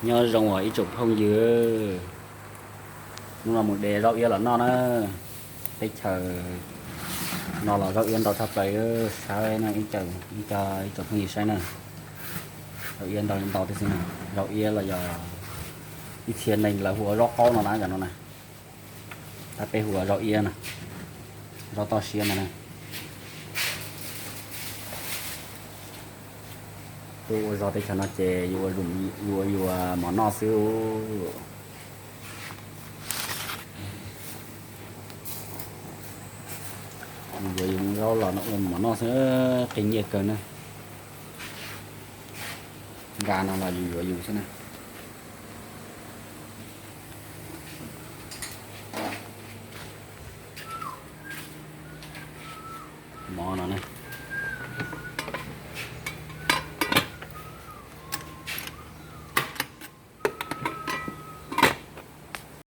Nyob zoo os ib tsoom phooj ywg, hnub no mus de zaub iab los noj na. Teb chaws no los zaub iab ntau tshaj plaws, saib no ib co, ib co ib tsoom phooj ywg saib na. Zaub iab ntau ntau tib si na. Zaub iab los yog ib txhia neeg lawv hu ua zaub qaub no na, cov no na. Tab peb hu ua zaub iab na, zaub toj siab no na. Tuaj ua zog teb chaws no ces yus ua, yus ua, yus ua mov noj xwb. Yus ua, yus zaub los no ua mov noj xwb, qi nyiaj kawg na. Nqa no los yus yuav yus xwb na. Mov no na,